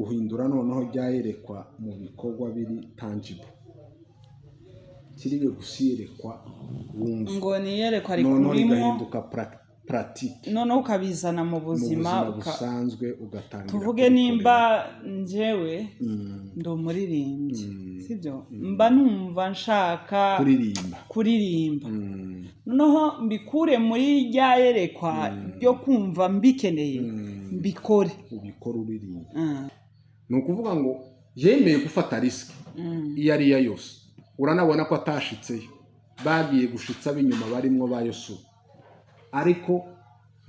Guhindura noneho ryayerekwa mu bikorwa biri tangible, kiribe gusa iyerekwa wumva. Ngo ni iyerekwa noneho rikurimo. Rigahinduka pratique. Noneho ukabizana mu mu buzima buzima busanzwe, ugatangira tuvuge kubikorera. Nimba njyewe ndi umuririmbyi, sibyo, mba numva nshaka kuririmba. Kuririmba, noneho mbikure muri rya yerekwa ryo kumva mbikeneye, mbikore. Ubikore uririmba. Ni ukuvuga ngo yemeye gufata risk iyo ari yo yose. Uranabona ko atashitseyo, bagiye gushitsa ab'inyuma barimwo ba Yosuwa, ariko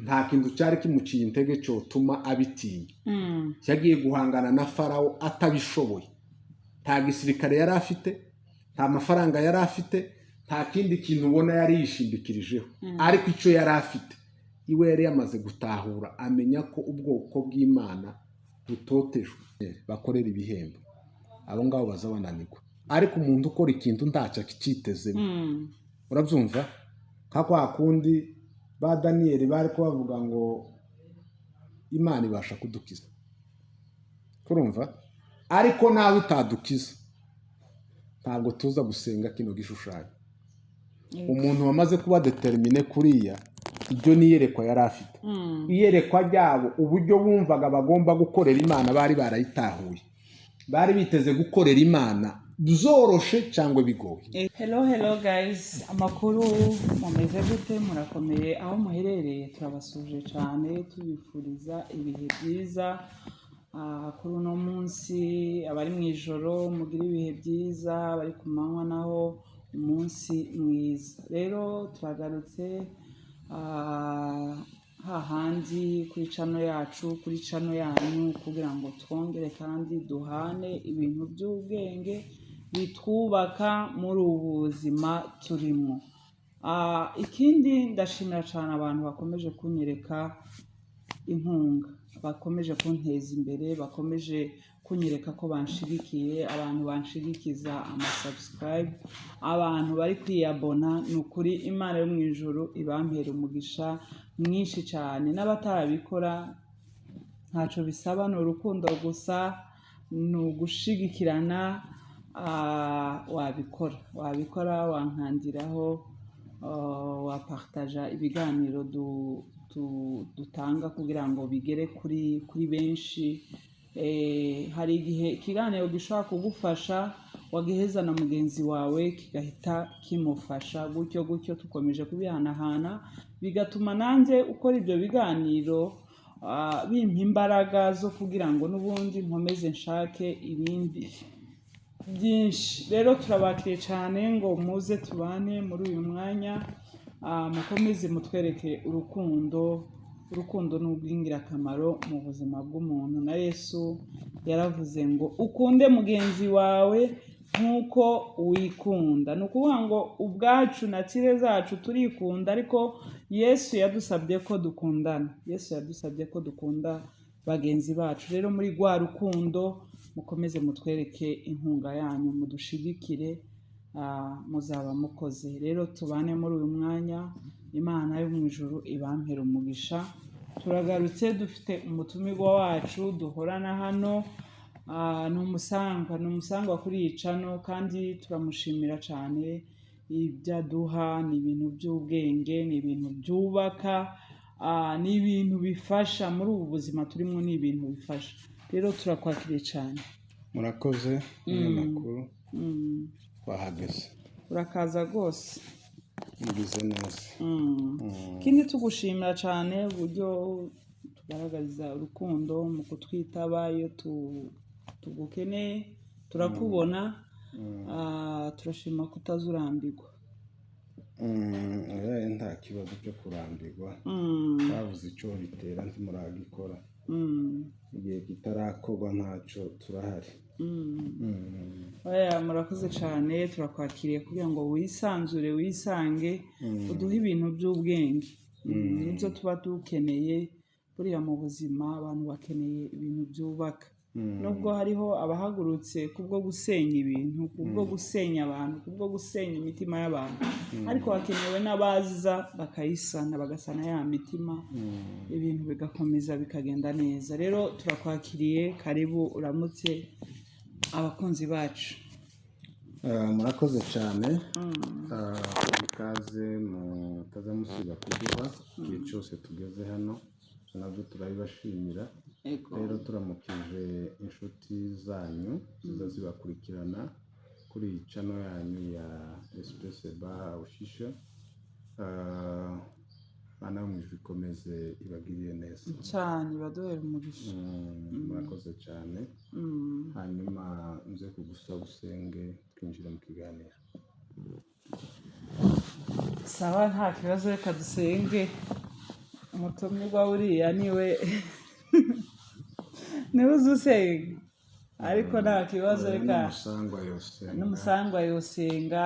nta kintu cyari kimuciye intege cyotuma abitinya. Yagiye guhangana na Farawo atabishoboye, nta gisirikare yari afite, nta mafaranga yari afite, nta kindi kintu ubona yari yishingikirijeho. Ariko icyo yari afite, iwe yari yamaze gutahura, amenya ko ubwoko bw'Imana butotejwe, bakorera ibihembo. Abo ngabo baza bananirwa. Ariko umuntu ukora ikintu ntacyo akitezemo, urabyumva, nka kwa kundi ba Daniyeli bari kubavuga ngo Imana ibasha kudukiza, kurumva, ariko nawe itadukiza ntabwo tuza gusenga kino gishushanyo. Umuntu wamaze kuba determiné kuriya, ibyo ni iyerekwa yari afite. Iyerekwa ryabo, uburyo bumvaga bagomba gukorera Imana, bari barayitahuye, bari biteze gukorera Imana zoroshe cyangwa bigoye. Hello, hello guys, amakuru? Mumeze gute? Murakomeye aho muherereye? Turabasuje cyane, tubifuriza ibihe byiza. Kuri uno munsi, abari mu ijoro mugire ibihe byiza, abari ku manywa naho umunsi mwiza. Rero turagarutse hahandi kuri channel yacu, kuri channel yanyu, kugira ngo twongere kandi duhane ibintu by'ubwenge bitwubaka muri ubu buzima turimo. Ikindi, ndashimira cyane abantu bakomeje kunyereka inkunga, bakomeje kunteza imbere, bakomeje kunyereka ko banshigikiye, abantu banshigikiza amasubscribe, abantu bari kwiyabona. Ni ukuri Imana yo mu ijuru ibampera umugisha mwinshi cyane. N'abatarabikora, ntacyo bisaba, ni urukundo gusa, ni ugushigikirana. Wabikora, wabikora, wankandiraho, wapartaja ibiganiro dutanga kugira ngo bigere kuri benshi. Hari igihe ikiganiro gishobora kugufasha, wagiheza na mugenzi wawe kigahita kimufasha, gutyo gutyo tukomeje kubihanahana, bigatuma nanjye ukora ibyo biganiro bimpa imbaraga zo kugira ngo n'ubundi nkomeze nshake ibindi byinshi. Rero turabakiriye cyane ngo muze tubane muri uyu mwanya, mukomeze mutwereke urukundo. Urukundo ni urw'ingirakamaro mu buzima bw'umuntu. Na Yesu yaravuze ngo ukunde mugenzi wawe nk'uko wikunda. Ni ukuvuga ngo ubwacu nature zacu turikunda, ariko Yesu yadusabye ko dukundana, Yesu yadusabye ko dukunda bagenzi bacu. Rero muri rwa rukundo, mukomeze mutwereke inkunga yanyu, mudushigikire, muzaba mukoze. Rero tubane muri uyu mwanya, Imana yo mu ijuru ibampere umugisha. Turagarutse, dufite umutumirwa wacu duhorana hano. Ni umusangwa, ni umusangwa kuri iyi channel, kandi turamushimira cyane. Ibyo aduha ni ibintu by'ubwenge, ni ibintu byubaka, ni ibintu bifasha muri ubu buzima turimo, ni ibintu bifasha. Rero turakwakiriye cyane. Murakoze, umunyamakuru. Twahageze. Urakaza rwose. Mugize neza. Ikindi, tugushimira cyane uburyo tugaragariza urukundo mu kutwitaba iyo tugukeneye, turakubona. Turashima ko utazurambirwa. Oya, nta kibazo cyo kurambirwa. Babuze icyo bitera, ntimuragikora. Igihe kitarakorwa ntacyo, turahari. Oya, murakoze cyane. Turakwakiriye kugira ngo wisanzure, wisange, uduhe ibintu by'ubwenge. Nibyo tuba dukeneye buriya mu buzima, abantu bakeneye ibintu byubaka. Nubwo hariho abahagurutse kubwo gusenya ibintu, kubwo gusenya abantu, kubwo gusenya imitima y'abantu, ariko hakenewe n'abaza bakayisana, bagasana ya mitima, ibintu bigakomeza bikagenda neza. Rero turakwakiriye, karibu uramutse abakunzi bacu. Murakoze cyane. Ikaze mutaza musiba kuduha igihe cyose tugeze hano, ibyo nabyo turabibashimira. Rero turamukije inshuti zanyu ziza zibakurikirana kuri iyi channel yanyu ya Espèce Ba Official. Bana bo mu ijuru ikomeze ibagirire neza cyane, baduhere umugisha. Murakoze cyane. Hanyuma nze kugusaba usenge twinjira mu kiganiro. Sawa, nta kibazo, reka dusenge. Umutumirwa buriya niwe uzi usenga, ariko nta kibazo, reka n'umusangwa yosenga. N'umusangwa yosenga.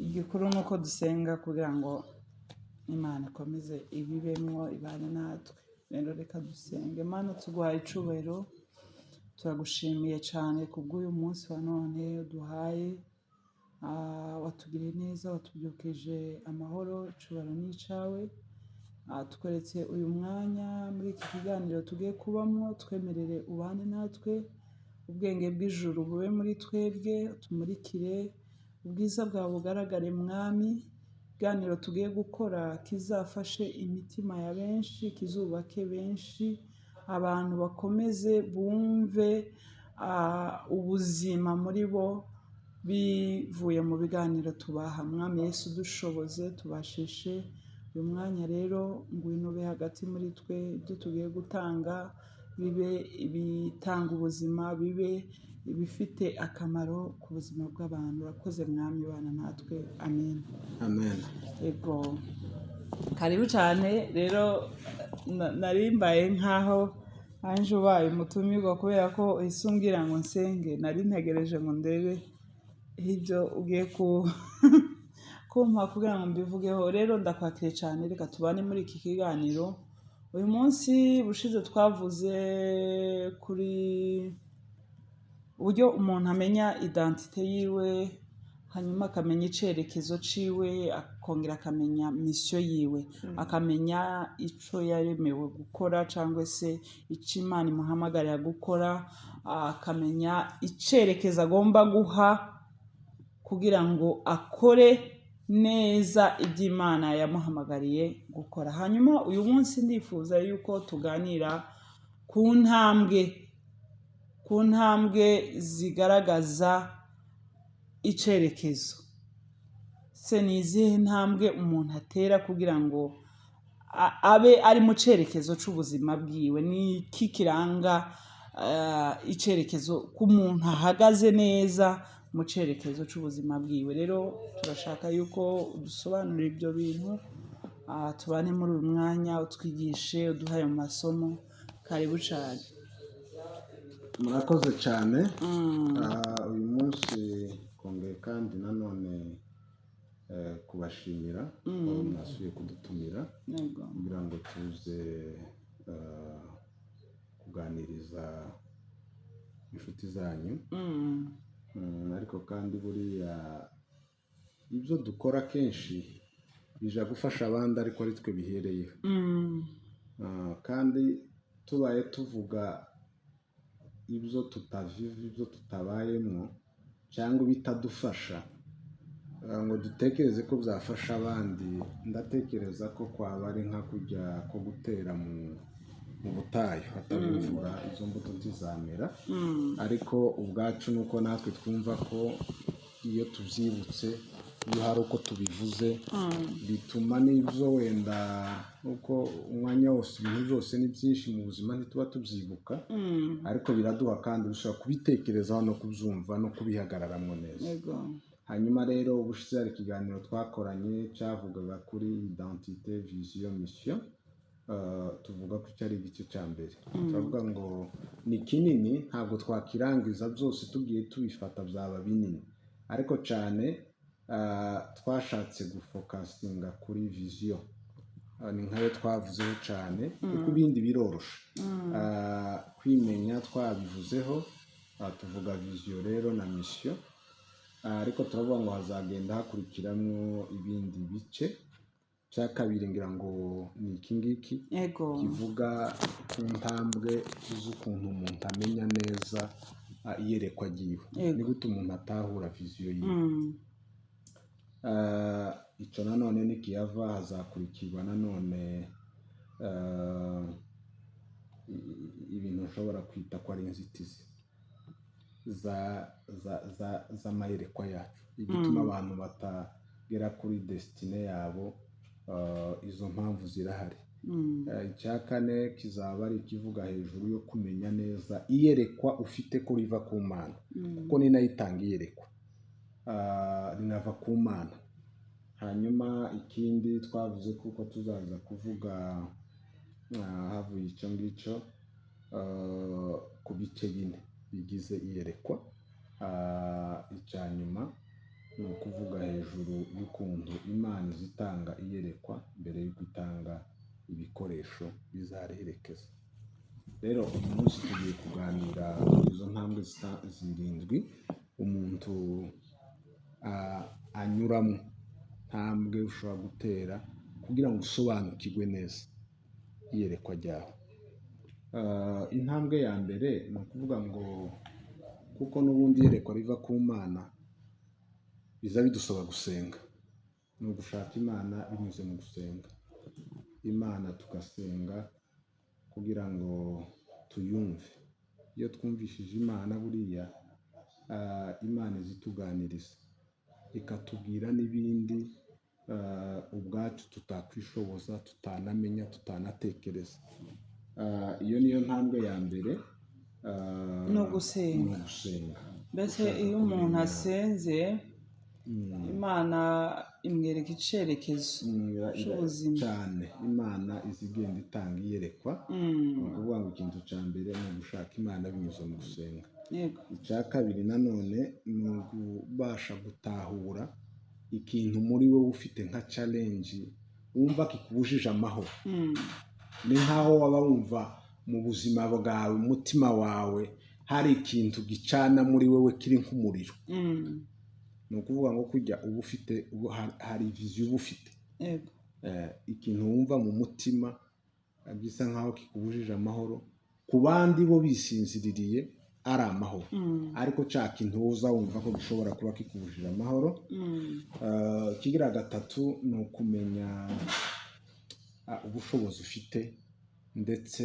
Igikuru ni uko dusenga kugira ngo Imana ikomeze ibibemwo, ibane natwe. Rero reka dusenge. Imana, tuguhaye icubahiro, turagushimiye cyane kubw'uyu munsi wa none uduhaye. Watugiriye neza, watubyukije amahoro, icubahiro ni icawe. Tweretse uyu mwanya muri iki kiganiro tugiye kubamo, twemerere ubane natwe, ubwenge bw'ijuru bube muri twebwe, tumurikire, ubwiza bwawe bugaragare Mwami. Ikiganiro tugiye gukora kizafashe imitima ya benshi, kizubake benshi, abantu bakomeze bumve ubuzima muri bo bivuye mu biganiro tubaha. Mwami Yesu, dushoboze, tubashishe uyu mwanya. Rero ngwino ube hagati muri twe, ibyo tugiye gutanga bibe ibitanga ubuzima, bibe ibifite akamaro ku buzima bw'abantu. Urakoze Mwami, bana natwe, amen. Amen. Ego, karibu cyane. Rero nari mbaye nkaho anje ubaye umutumirwa kubera ko uhise umbwira ngo nsenge. Nari ntegereje ngo ndebe ibyo ugiye kumpa kugira ngo mbivugeho. Rero ndakwakiriye cyane, reka tubane muri iki kiganiro uyu munsi. Bushize twavuze kuri uburyo umuntu amenya identité yiwe, hanyuma akamenya icerekezo ciwe, akongera akamenya mission yiwe, akamenya ico yaremewe gukora cyangwa se ico Imana imuhamagarira gukora, akamenya icerekezo agomba guha kugira ngo akore neza ibyo Imana yamuhamagariye gukora. Hanyuma uyu munsi ndifuza yuko tuganira ku ntambwe zigaragaza icerekezo. Se ni izihe ntambwe umuntu atera kugira ngo abe ari mu cerekezo c'ubuzima bwiwe? Ni iki kiranga icerekezo ko umuntu ahagaze neza mu cerekezo c'ubuzima bwiwe? Rero turashaka yuko udusobanurira ibyo bintu, tubane muri uyu mwanya, utwigishe, uduhaye mu masomo. Karibu cyane. Murakoze cyane. Uyu munsi kongeye kandi nanone kubashimira ko mwasubiye kudutumira kugira ngo tuze kuganiriza inshuti zanyu. Ariko kandi buriya ibyo dukora kenshi bija gufasha abandi, ariko ari twe bihereyeho. Kandi tubaye tuvuga ibyo tutaviva, ibyo tutabayemo cyangwa ibitadufasha, ngo dutekereze ko byafasha abandi, ndatekereza ko kwaba ari nka kujya ko gutera mu butayu hatari imvura, izo mbuto ntizamera. Ariko ubwacu ni uko natwe twumva ko iyo tubyibutse, iyo hari uko tubivuze, bituma n'ibyo wenda uko umwanya wose ibintu byose ni byinshi mu buzima, ntituba tubyibuka, ariko biraduha kandi dushobora kubitekerezaho no kubyumva no kubihagararamo neza. Hanyuma rero ubushize hari ikiganiro twakoranye cyavugaga kuri identité, vision, mission. Tuvuga ko cyari igice cya mbere, turavuga ngo ni kinini, ntabwo twakirangiza byose, tugiye tubifata byaba binini, ariko cyane twashatse gufocusinga kuri vision. Ni nkayo twavuzeho cyane, kuko ibindi biroroshe. Kwimenya twabivuzeho, tuvuga vision rero na mission. Ariko turavuga ngo hazagenda hakurikiramo ibindi bice. Cya kabiri ngira ngo ni iki ngiki kivuga ku ntambwe z'ukuntu umuntu amenya neza iyerekwa ryiwe, ni gute umuntu atahura vision yiwe. Icyo nanone nikiyava hazakurikirwa nanone ibintu nshobora kwita ko ari inzitizi z'amayerekwa yacu, igituma abantu batagera kuri destinée yabo. Izo mpamvu zirahari. Icya kane kizaba ari ikivuga hejuru yo kumenya neza iyerekwa ufite ko riva ku Mana, kuko ni nayo itanga iyerekwa, rinava ku Mana. Hanyuma ikindi twavuze kuko tuzaza kuvuga, havuye icyo ngicyo, ku bice bine bigize iyerekwa. Icya nyuma ni ukuvuga hejuru y'ukuntu Imana izitanga iyerekwa mbere y'uko itanga ibikoresho bizariherekeza. Rero uyu munsi tugiye kuganira kuri izo ntambwe zirindwi umuntu anyuramo, ntambwe ushobora gutera kugira ngo usobanukirwe neza iyerekwa ryawe. Intambwe ya mbere ni ukuvuga ngo kuko n'ubundi iyerekwa riva ku Mana, biza bidusaba gusenga, ni ugushaka Imana binyuze mu gusenga Imana, tugasenga kugira ngo tuyumve. Iyo twumvishije Imana, buriya Imana izituganiriza, ikatubwira n'ibindi ubwacu tutakwishoboza, tutanamenya, tutanatekereza. Iyo niyo ntambwe ya mbere. Ni ugusenga. Ni ugusenga. Mbese Ushaka iyo umuntu kumenya asenze, Imana imwereka icyerekezo cy'ubuzima. Cyane, Imana iza igenda itanga iyerekwa. Ni ukuvuga ngo ikintu cya mbere ni ugushaka Imana binyuze mu gusenga. Icya kabiri nanone ni ukubasha gutahura ikintu muri wowe ufite nka challenge wumva kikubujije amahoro. Ni nkaho waba wumva mu buzima bwawe, umutima wawe, hari ikintu gicana muri wowe kiri nk'umuriro. Ni ukuvuga ngo kujya uba ufite hari vision uba ufite. Ikintu wumva mu mutima gisa nkaho kikubujije amahoro, ku bandi bo bisinziririye ari amahoro, ariko cya kintu uza wumva ko gishobora kuba kikubujije amahoro. Ikigira gatatu ni ukumenya ubushobozi ufite ndetse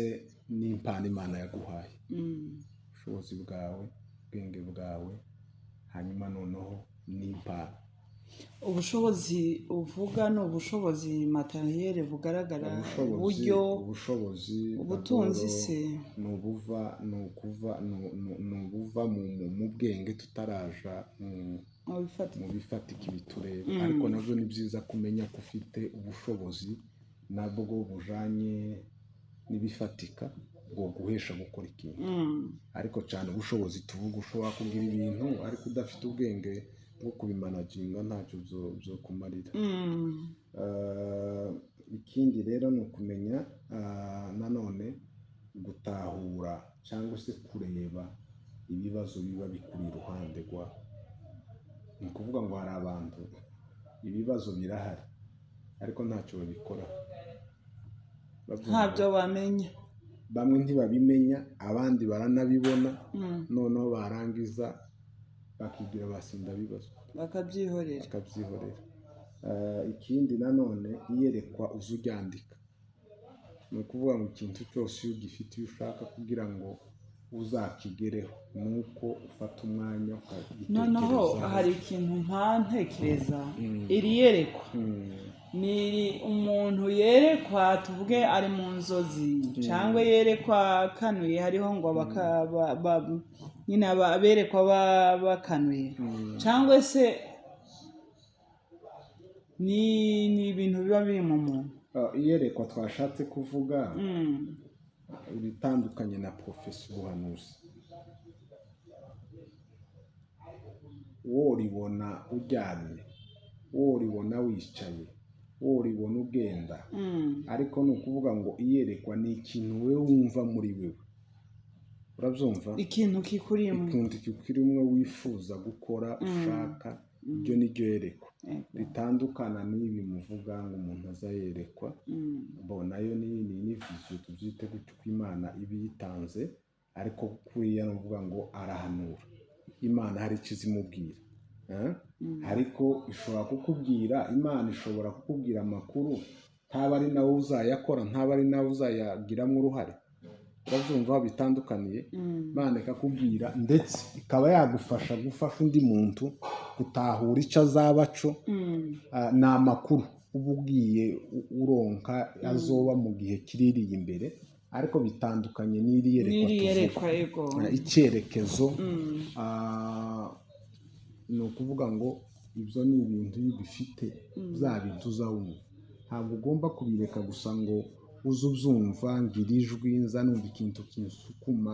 n'impano Imana yaguhaye. Ubushobozi bwawe, ubwenge bwawe, hanyuma noneho n'impano. Ubushobozi uvuga ni ubushobozi matériel bugaragara, Ubushobozi, uburyo, ubushobozi ubutunzi d'abord, se? Ni ubuva, ni ukuva, ni ubuva mu bwenge, tutaraja Mu bifatika. mu bifatika ibitureba. Ariko nabyo ni byiza kumenya ko ufite ubushobozi nabwo bujanye n'ibifatika bwo guhesha gukora ikintu. Ariko cyane ubushobozi tuvuga, ushobora kugira ibintu ariko udafite ubwenge bwo kubimanaginga, ntacyo byo kumarira. Ikindi rero ni ukumenya nanone gutahura cyangwa se kureba ibibazo biba bikuri iruhande rwawe. Ni ukuvuga ngo hari abantu ibibazo birahari ariko ntacyo babikoraho. Babyumva? Ntabyo bamenya. Bamwe ntibabimenya, abandi baranabibona, noneho barangiza bakigira basinda bibazo, bakabyihorera. Bakabyihorera. Ikindi nanone, iyerekwa uza uryandika. Ni ukuvuga ngo ikintu cyose iyo ugifite, iyo ushaka kugira ngo uzakigereho, ni uko ufata umwanya Noneho ukagitekerezaho. hari ikintu ntekereza, iri yerekwa ni umuntu yerekwa, tuvuge ari mu nzozi cyangwa yerekwa akanuye, hariho ngo nyine aberekwa bakanuye, cyangwa se ni ibintu biba biri mu muntu? Iyerekwa twashatse kuvuga ibitandukanye na prophétie, ubuhanuzi. Woribona uryamye, woribona wicaye. Woribona ugenda, ariko ni ukuvuga ngo iyerekwa ni ikintu wowe wumva muri wewe, urabyumva? Ikintu kikurimo. Ikintu kikurimo wifuza gukora, ushaka, ibyo ni ryo yerekwa. Ritandukana n'ibi muvuga ngo umuntu aza yerekwa. Bo nayo ni vision, tubyite gutyo, ko Imana iba iyitanze, ariko kuriya ni ukuvuga ngo arahanura, Imana hari icyo izimubwira. Ariko ishobora kukubwira, Imana ishobora kukubwira amakuru ntaba ari nawe uzayakora, ntaba ari nawe uzayagiramo uruhare. Urabyumva aho bitandukaniye? Imana ikakubwira, ndetse ikaba yagufasha gufasha undi muntu gutahura icyo azaba cyo. Ni amakuru uba ugiye uronka azoba mu gihe kiririye imbere, ariko bitandukanye n'iri yerekwa n'iri tuvuga. Yerekwa, yego. Icyerekezo, ni ukuvuga ngo ibyo ni ibintu iyo ubifite, bya bintu uzawumva, ntabwo ugomba kubireka gusa ngo uze ubyumva, ngira ijwi, nza numva ikintu kinsukuma,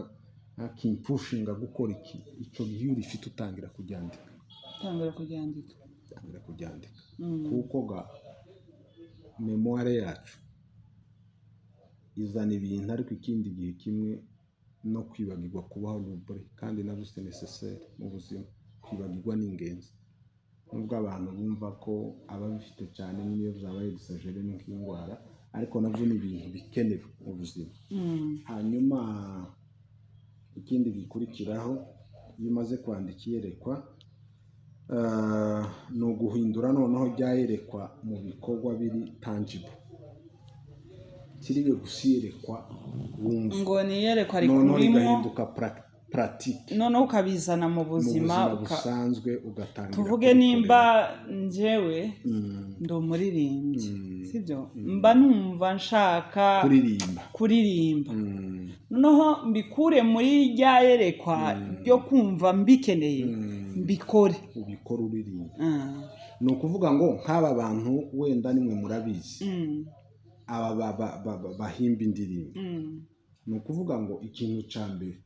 kimpushinga gukora iki. Icyo gihe iyo urifite utangira kuryandika. Tangira kuryandika. Utangira kuryandika, kuko ga mémoire yacu izana ibintu, ariko ikindi gihe kimwe no kwibagirwa kubaho l'oubli, kandi nabyo c'est nécessaire mu buzima. Kwibagirwa ni ingenzi, nubwo abantu bumva ko ababifite cyane n'iyo byabaye exagéré ni nk'indwara, ariko nabyo ni ibintu bikenewe mu buzima. Hanyuma ikindi gikurikiraho iyo umaze kwandika iyerekwa, ni uguhindura noneho rya yerekwa mu bikorwa biri tangible, kiribe gusa iyerekwa wumva, ngo ni iyerekwa noneho rikurimo, rigahinduka pratique, noneho ukabizana mu mu buzima buzima busanzwe, ugatangira tuvuge kubikorera. Nimba njyewe ndi umuririmbyi, sibyo, mba numva nshaka kuririmba, kuririmba, noneho mbikure muri rya yerekwa ryo kumva mbikeneye, mbikore. Ubikore uririmba. Ni ukuvuga ngo nk'aba bantu wenda nimwe murabizi, aba bahimba indirimbo, ni ukuvuga ngo ikintu cya mbere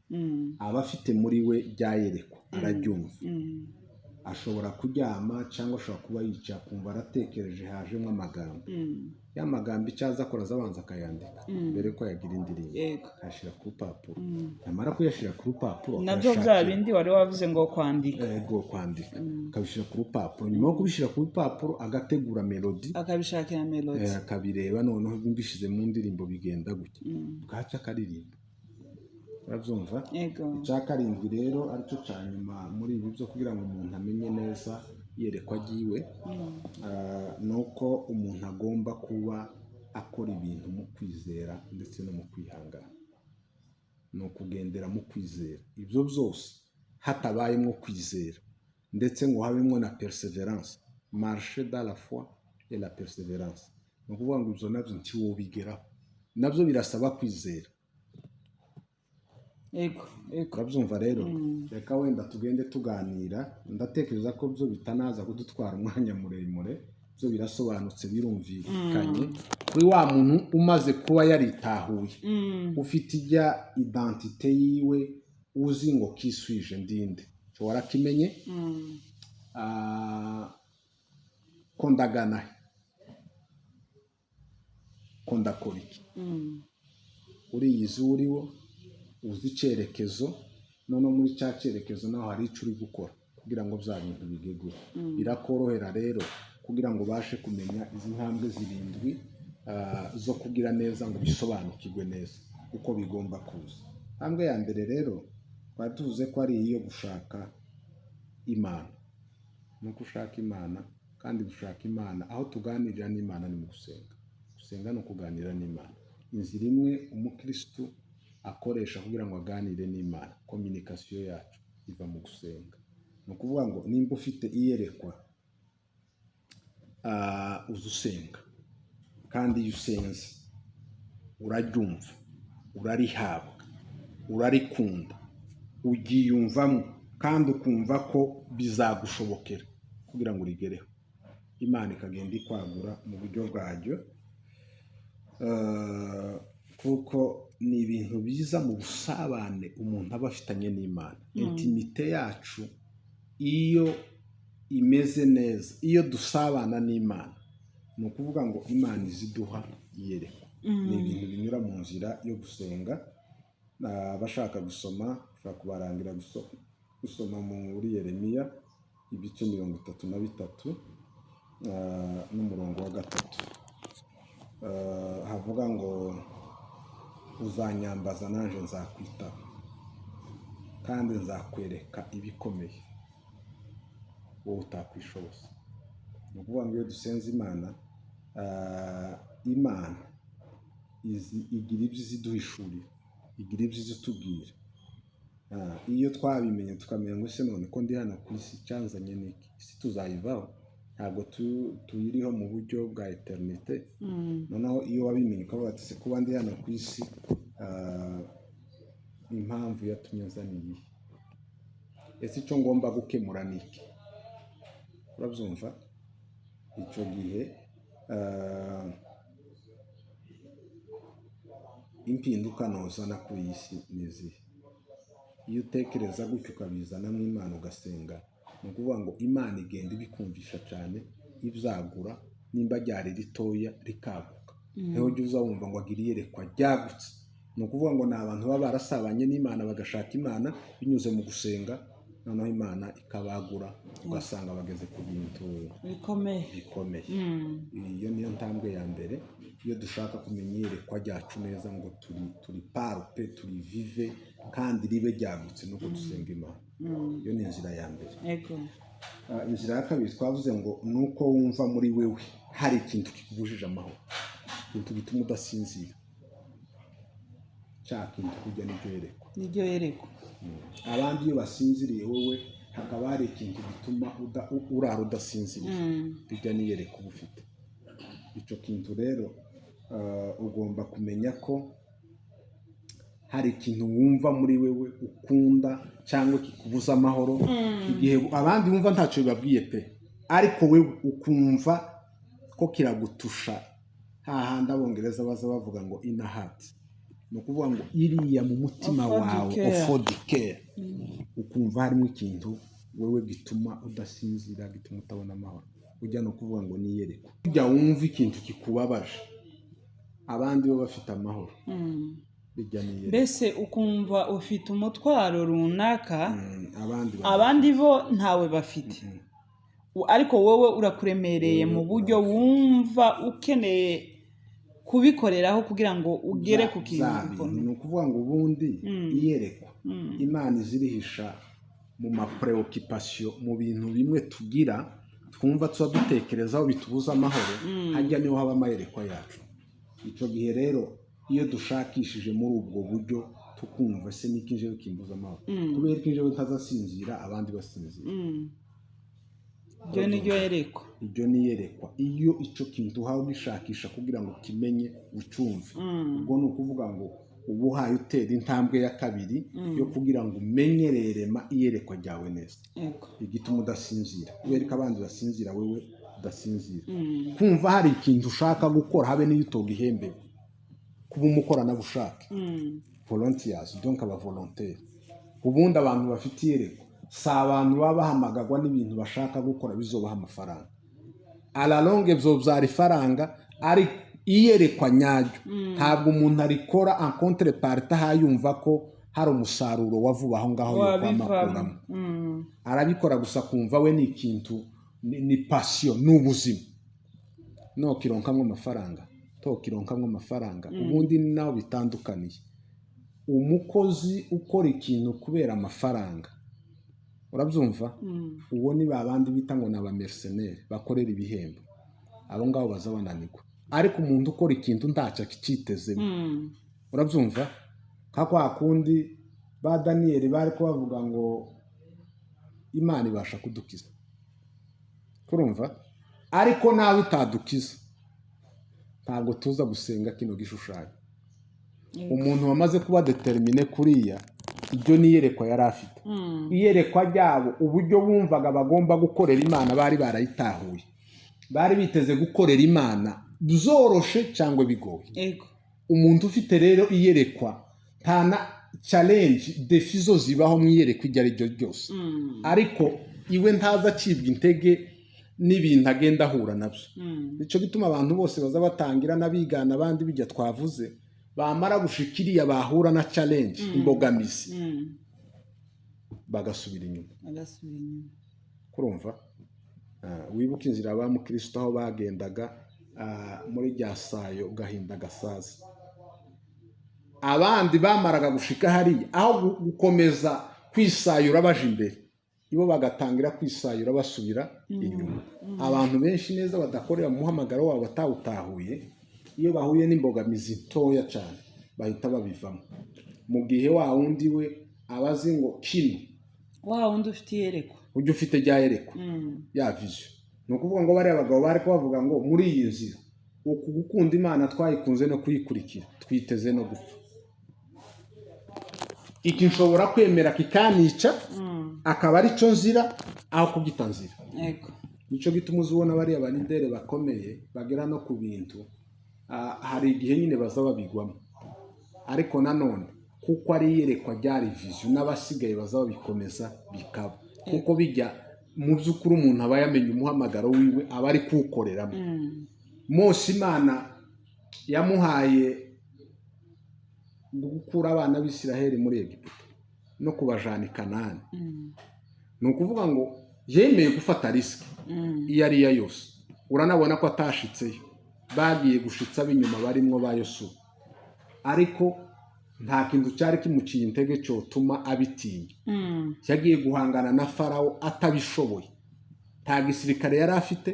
aba afite muri we ryayerekwa, araryumva. Ashobora kuryama cyangwa ashobora kuba yicaye akumva aratekereje, hajemo amagambo. Ya magambo icyo aza akora, aza abanza akayandika mbere ko yagira indirimbo, akayashyira ku rupapuro. Yamara kuyashyira ku rupapuro, nabyo bya bindi wari wavuze ngo kwandika. Ego, kwandika, akabishyira ku rupapuro. Nyuma yo kubishyira ku rupapuro, agategura mélodie, akabishakira mélodie, akabireba, noneho mbishyize mu ndirimbo bigenda gutya, bwacya akaririmba. Urabyumva? Yego. Icya karindwi rero, aricyo cya nyuma muri ibi byo kugira ngo umuntu amenye neza iyerekwa ryiwe, ni uko umuntu agomba kuba akora ibintu mu kwizera ndetse no mu kwihangana. Ni ukugendera mu kwizera. Ibyo byose hatabayemo kwizera ndetse ngo habemo na persévérance, marche dans la foi et la persévérance, ni ukuvuga ngo ibyo nabyo ntiwobigeraho, nabyo birasaba kwizera. Yego yego. Urabyumva rero? Reka wenda tugende tuganira, ndatekereza ko byo bitanaza kudutwara umwanya muremure, byo birasobanutse, birumvikanye kuri wa muntu umaze kuba yaritahuye, ufite ijya identité yiwe, uzi ngo qui suis-je, ndinde, cyo warakimenye, ko ndagana he, ko ndakora iki, uriyizi uriwo, uzi icyerekezo. Noneho muri cya cyerekezo naho hari icyo uri gukora kugira ngo bya bintu bigerweho. Birakorohera rero kugira ngo ubashe kumenya izi ntambwe zirindwi, zo kugira neza ngo bisobanukirwe neza uko bigomba kuza. Intambwe ya mbere rero twari tuvuze ko ari iyo gushaka Imana. Ni uko ushaka Imana, kandi gushaka Imana, aho tuganirira n'Imana ni mu gusenga. Gusenga ni ukuganira n'Imana. Inzira imwe umukirisitu akoresha kugira ngo aganire n'Imana, communication yacu iva mu gusenga. Ni ukuvuga ngo nimba ufite iyerekwa, uza usenga, kandi iyo usenze uraryumva, urarihabwa, urarikunda, ugiyumvamo, kandi ukumva ko bizagushobokera kugira ngo urigereho. Imana ikagenda ikwagura mu buryo bwaryo, kuko ni ibintu biza mu busabane umuntu aba afitanye n'Imana. Intimité yacu iyo imeze neza, iyo dusabana n'Imana, ni ukuvuga ngo Ni ukuvuga ngo Imana iziduha iyerekwa, ni ibintu binyura mu nzira yo gusenga. Abashaka gusoma, ushobora kubarangira gusoma muri Yeremiya ibice 33 n'umurongo wa 3. Havuga ngo uzanyambaza nanje nzakwitaba, kandi nzakwereka ibikomeye wowe utakwishoboza. Ni ukuvuga ngo iyo dusenze Imana, Imana igira ibyo iziduhishurira, igira ibyo izitubwira. Iyo twabimenye tukamenya ngo ese none ko ndi hano ku isi cyanzanye n'iki, isi tuzayivaho, ntabwo tuyiriho mu buryo bwa eternité. Noneho iyo wabimenye ukavuga ati se kuba ndi hano ku isi, impamvu yatumye nzana iyihe, ese icyo ngomba gukemura ni iki? Urabyumva? Icyo gihe impinduka nozana kuri iyi si ni izihe? Iyo utekereza gutyo ukabizanamo Imana ugasenga, ni ukuvuga ngo Imana igenda ibikumvisha cyane, ibyagura, nimba ryari ritoya rikaguka. Niho ujya uza wumva ngo agira iyerekwa ryagutse. Ni ukuvuga ngo ni abantu baba barasabanye n'Imana, bagashaka Imana binyuze mu gusenga, noneho Imana ikabagura, ugasanga bageze ku bintu bikomeye bikomeye. Iyo niyo ntambwe ya mbere. Iyo dushaka kumenya iyerekwa ryacu neza, ngo turi parupe, turi vive, kandi ribe ryagutse, nuko dusenga Imana. Iyo ni inzira ya mbere. Inzira ya kabiri twavuze ngo ni uko wumva muri wewe hari ikintu kikubujije amahoro, ikintu gituma udasinzira, cya kintu kujya n'ibyo yerekwa. Nibyo yerekwa. Abandi iyo basinziriye, wowe hakaba hari ikintu gituma urara udasinziriye, bijya n'iyerekwa uba ufite. Icyo kintu rero, ugomba kumenya ko hari ikintu wumva muri wewe ukunda cyangwa kikubuza amahoro, igihe abandi bumva ntacyo bibabwiye pe, ariko wewe ukumva ko kiragutusha. Hahandi Abongereza baza bavuga ngo inner heart, ni ukuvuga ngo iriya mu mutima wawe, Au au fond du cœur, ukumva harimo ikintu wewe gituma udasinzira, gituma utabona amahoro. Ujya no kuvuga ngo niyerekwa, ujya wumva ikintu kikubabaje, abandi bo bafite amahoro, bijya niyerekwa. Mbese ukumva ufite umutwaro runaka, abandi abandi bo ntawe bafite, ariko wowe urakuremereye mu buryo wumva ukeneye kubikoreraho kugira ngo ugere ku kintu gikomeye. Ni ukuvuga ngo ubundi iyerekwa Imana izirihisha mu ma préoccupations, mu bintu bimwe tugira twumva tuba dutekerezaho bitubuza amahoro, hajya niho haba amayerekwa yacu. Icyo gihe rero iyo dushakishije muri ubwo buryo, tukumva se niki njyewe kimbuza amahoro, kubera ko njyewe ntazasinzira abandi basinzira. Ibyo ni ryo yerekwa. Ibyo ni iyerekwa. Iyo icyo kintu uhawe ugishakisha kugira ngo ukimenye, ucyumve, ubwo ni ukuvuga ngo uba uhaye utera intambwe ya kabiri yo kugira ngo umenyererema iyerekwa ryawe neza, igituma udasinzira, kubera ko abandi basinzira wowe udasinzira. Kumva hari ikintu ushaka gukora, habe n'iyo utogihembewe, kuba umukoranabushake, volunteers, donc aba volontaire. Ubundi abantu bafite iyerekwa si abantu baba bahamagagwa n'ibintu bashaka gukora bizobaha amafaranga. À la longue bizobyara ifaranga, ariko iyerekwa nyaryo ntabwo umuntu arikora en contrepartie aho yumva ko hari umusaruro wa vuba aho ngaho yo wabivamo. kwamakuramo. Arabikora gusa kumva we ni ikintu ni passion, ni ubuzima. Nokironkamwo amafaranga, tokironkamwo amafaranga, ubundi ni naho bitandukaniye. Umukozi ukora ikintu kubera amafaranga, urabyumva, uwo ni ba bandi bita ngo ni aba mercenaires bakorera ibihembo, abo ngabo baza bananirwa. Ariko umuntu ukora ikintu ntacyo akitezemo, urabyumva, nka kwa kundi ba Daniyeli bari kubavuga ngo Imana ibasha kudukiza, kurumva, ariko nawe itadukiza ntabwo tuza gusenga kino gishushanyo. Umuntu wamaze kuba déterminé kuriya, ibyo ni iyerekwa yari afite. Iyerekwa ryabo, uburyo bumvaga bagomba gukorera Imana, bari barayitahuye, bari biteze gukorera Imana zoroshe cyangwa bigoye. Umuntu ufite rero iyerekwa, nta na challenge, défis zo zibaho mu iyerekwa iryo ari ryo ryose, ariko iwe ntaza acibwa intege. n'ibintu agenda ahura nabyo. Nicyo gituma abantu bose baza batangira n'abigana abandi bijya twavuze, bamara gushikiriya bahura na challenge, imbogamizi, bagasubira inyuma. Kurumva wibuka inzira ba mukristo aho bagendaga muri rya sayo gahinda gasaza, abandi bamaraga gushika hariya aho gukomeza kwisayura baje imbere, ibo bagatangira kwisayura basubira inyuma. Abantu benshi neza badakorera muhamagaro wabo batawutahuye, iyo bahuye n'imbogamizi ntoya cyane bahita babivamo. Mu gihe wa wundi we abazi ngo kino wa wundi ufite iyerekwa, ujya ufite rya yerekwa ya vision, ni ukuvuga ngo bariya abagabo bari kubavuga ngo muri iyi nzira uku gukunda Imana twayikunze no kuyikurikira twiteze no gupfa, iki nshobora kwemera kikanica akaba ari cyo nzira aho kubyita nzira. Nicyo gituma uzubona bariya balidere bakomeye bagera no ku bintu, hari igihe nyine baza babigwamo, ariko nanone kuko ari iyerekwa ryari vision n'abasigaye baza babikomeza bikaba, kuko bijya mu by'ukuri umuntu aba yamenye umuhamagaro wiwe aba ari kuwukoreramo. Mose Imana yamuhaye gukura abana b'Isiraheli muri Egiputa no kubajana i Kanani. Ni ukuvuga ngo yemeye gufata risike iyo ari yo yose. Uranabona ko atashitseyo, bagiye gushitsa ab'inyuma barimwo ba Yosuwa, ariko nta kintu cyari kimuciye intege cyotuma abitinya. Yagiye guhangana na Farawo atabishoboye, nta gisirikare yari afite,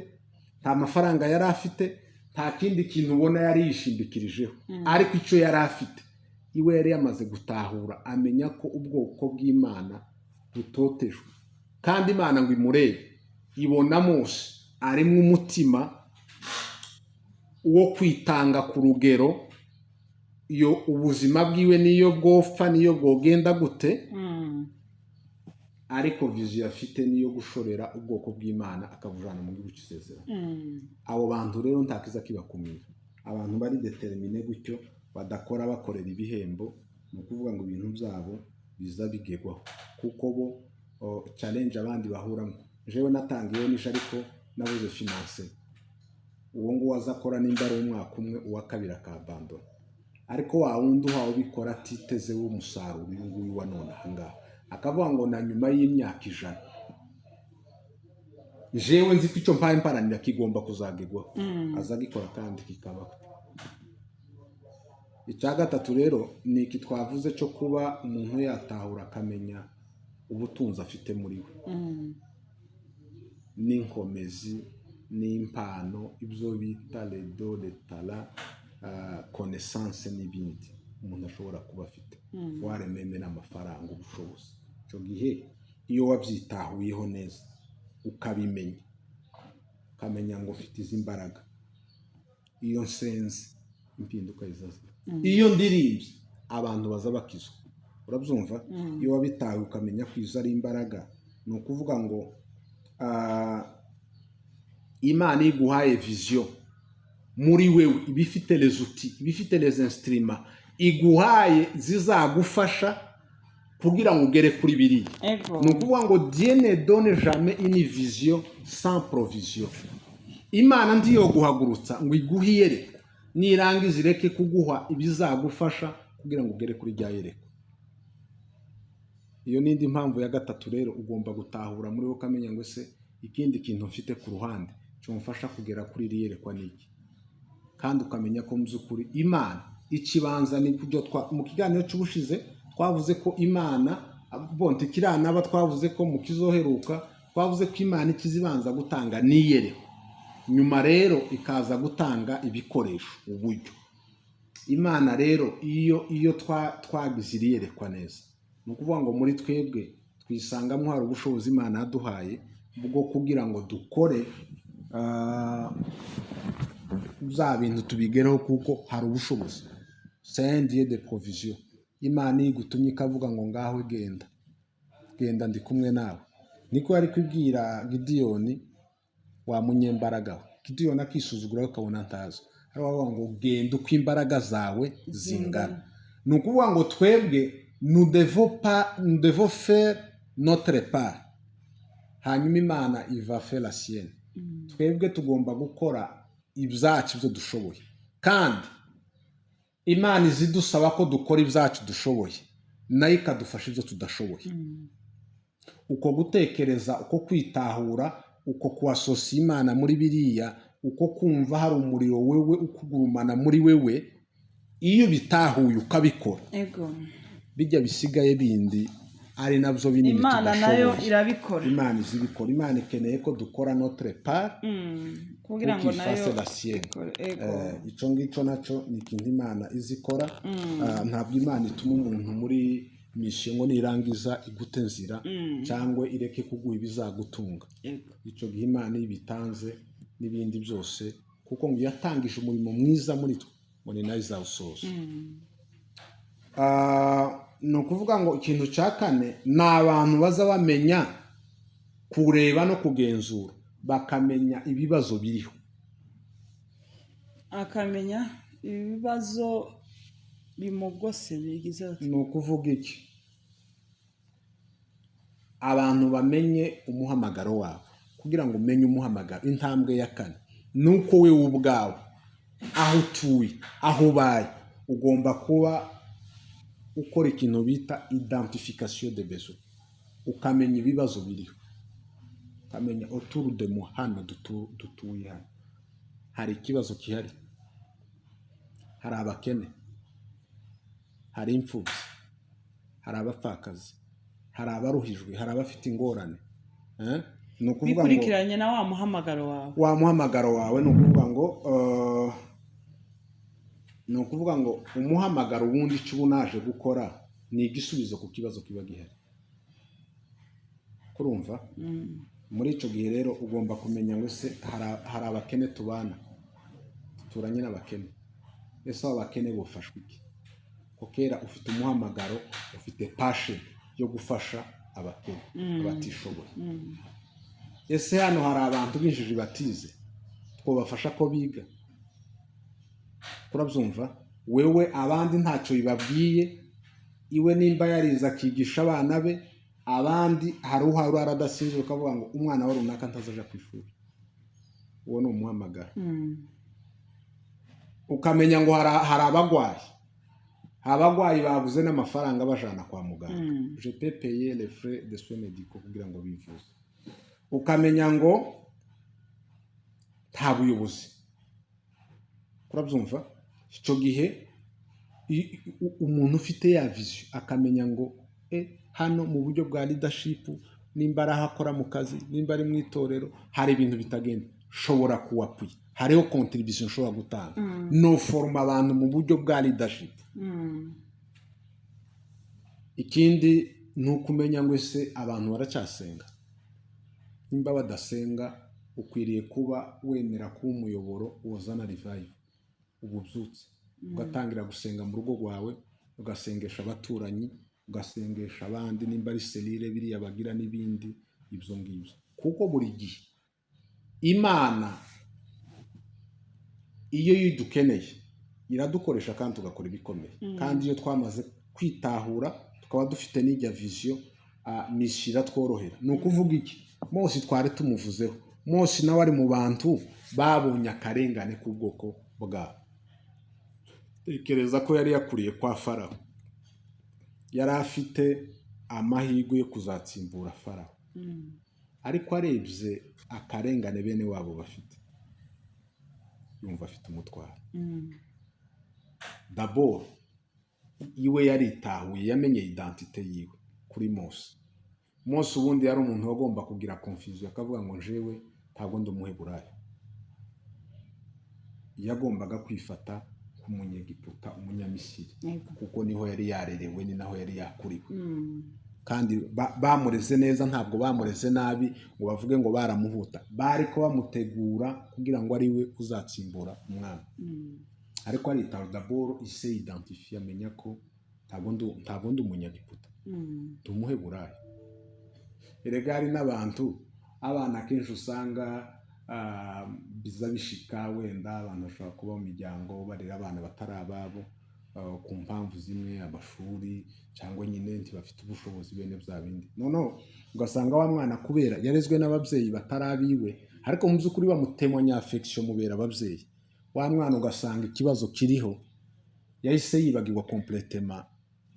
nta mafaranga yari afite, nta kindi kintu ubona yari yishindikirijeho, ariko icyo yari afite iwe yari yamaze gutahura, amenya ko ubwoko bw'Imana butotejwe, kandi Imana ngo imurebe ibona Mose arimo umutima wo kwitanga ku rugero, iyo ubuzima bwiwe niyo bwopfa niyo bwogenda gute, ariko vision afite niyo gushorera ubwoko bw'Imana akabujana mu gihugu cy'isezerano. Abo bantu rero ntakiza kibakumira, abantu bari determine gutyo badakora bakorera ibihembo, ni ukuvuga ngo ibintu byabo biza bigerwaho, kuko bo challenge abandi bahuramo. Jewe natangiye nisha ariko nabuze finance, uwo nguwo azakora nimba ari umwaka umwe uwa kabiri akabandona, ariko wa wundi uhawe ubikora atiteze w'umusaruro uyu nguyu wa none aha ngaha, akavuga ngo na nyuma y'imyaka 100 jewe nzi ko icyo mpaye mparanira kigomba kuzagerwaho, azagikora kandi kikabaho. Icya gatatu rero ni iki twavuze cyo kuba umuntu yatahura akamenya ubutunzi afite muri we, n'inkomezi n'impano, ibyo bita ledo letala, connaissance n'ibindi umuntu ashobora kuba afite, warememe n'amafaranga, ubushobozi. Icyo gihe iyo wabyitahuyeho neza ukabimenya, ukamenya ngo mfite izi mbaraga, iyo nsenze impinduka izaza, iyo ndirimbye abantu baza bakizwa. Urabyumva? Iyo wabitawe ukamenya ko izo ari imbaraga, ni ukuvuga ngo Imana iguhaye vision muri wewe, ibifite les outils, ibifite les instruments iguhaye zizagufasha kugira ngo ugere kuri biriya. Ni ukuvuga ngo Dieu ne donne jamais une vision sans provision. Imana ndiyo guhagurutsa ngo iguhe iyerekwa, nirangiza ireke kuguha ibizagufasha kugira ngo ugere kuri rya yerekwa. Iyo n'indi mpamvu ya gatatu rero ugomba gutahura muri wowe, ukamenya ngo se ikindi kintu mfite ku ruhande cyomfasha kugera kuri iri yerekwa niki, kandi ukamenya ko mu by'ukuri Imana ikibanza ni kujya mu kiganiro cy'ubushize twavuze ko Imana bonte kiranaba, twavuze ko mu kizoheruka twavuze ko Imana ikizibanza gutanga niyerekwa, nyuma rero ikaza gutanga ibikoresho, uburyo. Imana rero iyo twagize iriyerekwa neza, ni ukuvuga ngo muri twebwe twisangamo hari ubushobozi Imana yaduhaye bwo kugira ngo dukore bya bintu tubigereho, kuko hari ubushobozi. C'est un Dieu de provision. Imana igutumye ikavuga ngo ngaho genda genda ndi kumwe nawe, niko yari kwibwira Gidiyoni wa munyembaraga we. Gidiyoni akisuzugura akabona ntazo, ariko avuga ngo genda uko imbaraga zawe zingana. Ni ukuvuga ngo twebwe nous devons pas, nous devons faire notre part, hanyuma Imana iva faire la sienne. Twebwe tugomba gukora ibyacu ibyo dushoboye, kandi Imana izidusaba ko dukora ibyacu dushoboye, nayo ikadufasha ibyo tudashoboye. Uko gutekereza, uko kwitahura, uko kuasosiya Imana muri biriya, uko kumva hari umuriro wewe ukugurumana muri wewe, iyo bitahuye ukabikora, bijya bisigaye bindi ari nabyo binini Imana nayo irabikora. Imana izibikora. Imana ikeneye ko dukora notre part kugira ngo nayo icyo ngicyo nacyo ni ikintu Imana izikora. Ntabwo Imana ituma umuntu muri mission ngo nirangiza igute nzira cyangwa ireke kuguha ibizagutunga. Icyo gihe Imana ibitanze n'ibindi byose, kuko ngo yatangije umurimo mwiza muri twe ngo ni nayo izawusoza. Ni ukuvuga ngo ikintu cya kane ni abantu baza bamenya kureba no kugenzura, bakamenya ibibazo biriho, akamenya ibibazo bimugose bigize. Ni ukuvuga iki? Abantu bamenye umuhamagaro wabo. Kugira ngo umenye umuhamagaro, intambwe ya kane ni uko wewe ubwawe aho utuye, aho ubaye, ugomba kuba ukora ikintu bita identification de besoin, ukamenya ibibazo biriho, ukamenya autour de moi, hano dutuye hano hari ikibazo gihari, hari abakene, hari imfubyi, hari abapfakazi, hari abaruhijwe, hari abafite ingorane. Ni ukuvuga ngo bikurikiranye na wa muhamagaro wawe, wa muhamagaro wawe. Ni ukuvuga ngo ni ukuvuga ngo umuhamagaro ubundi icyo uba unaje gukora ni igisubizo ku kibazo kiba gihari. Kurumva? Muri icyo gihe rero ugomba kumenya ngo se hari abakene tubana, duturanye n'abakene, ese abo bakene bufashwa iki? Ko kera ufite umuhamagaro, ufite passion yo gufasha abakene, abatishoboye. Ese hano hari abantu b'injiji batize, twabafasha ko biga? Kurabyumva? Wewe abandi ntacyo bibabwiye, iwe nimba yarize akigisha abana be, abandi hari uhari aradasinzira ukavuga ngo umwana wa runaka ntazaja ku ishuri. Uwo ni umuhamagaro. Ukamenya ngo hari abagwayi, abagwayi babuze n'amafaranga bajana kwa muganga. Je peux payer les frais de soins médicaux kugira ngo bivuze. Ukamenya ngo nta buyobozi. Kurabyumva? Icyo gihe umuntu ufite ya vision akamenya ngo hano mu buryo bwa leadership, nimba ari aho akora mu kazi, nimba ari mu itorero, hari ibintu bitagenda, shobora kuwapuye, hariho contribution nshobora gutanga, no forma abantu mu buryo bwa leadership. Ikindi ni ukumenya ngo ese abantu baracyasenga. Nimba badasenga, ukwiriye kuba wemera kuba umuyoboro wazana revive, ububyutse, ugatangira gusenga mu rugo rwawe, ugasengesha abaturanyi, ugasengesha abandi, nimba ari selire biriya bagira n'ibindi ibyo ngibyo. Kuko buri gihe Imana iyo yidukeneye iradukoresha kandi tugakora ibikomeye. Kandi iyo twamaze kwitahura tukaba dufite n'ijya vision, mission iratworohera. Ni ukuvuga iki? Mose twari tumuvuzeho, Mose nawe ari mu bantu babonye akarengane k'ubwoko bwabo. Tekereza ko yari yakuriye kwa Farawo, yari afite amahirwe yo kuzatsimbura Farawo, ariko arebye akarengane bene wabo bafite, yumva afite umutwaro. D'abord iwe yaritahuye, yamenye identité yiwe kuri Mose. Mose ubundi yari umuntu wagomba kugira confusion, akavuga ngo njewe ntabwo ndi umuheburayo. Yagombaga kwifata nk'umunyegiputa, umunyamisiri, kuko niho yari yarerewe, ni naho yari yakuriwe. Kandi bamureze neza, ntabwo bamureze nabi ngo bavuge ngo baramuhuta, bari ko bamutegura kugira ngo ari we uzatsimbura umwami. Ariko aritaro d'abord il s'est identifié, amenya ko ntabwo ndi umunyegiputa, ndi umuheburayo. Erega hari n'abantu, abana kenshi usanga biza bishika, wenda abantu bashobora kuba mu miryango barera abana batari ababo, ku mpamvu zimwe, amashuri cyangwa nyine ntibafite ubushobozi bene bya bindi. Noneho ugasanga wa mwana kubera yarezwe n'ababyeyi batari abiwe, Ariko mu by'ukuri bamutemanya affection, mubera ababyeyi. Wa mwana ugasanga ikibazo kiriho, yahise yibagirwa complètement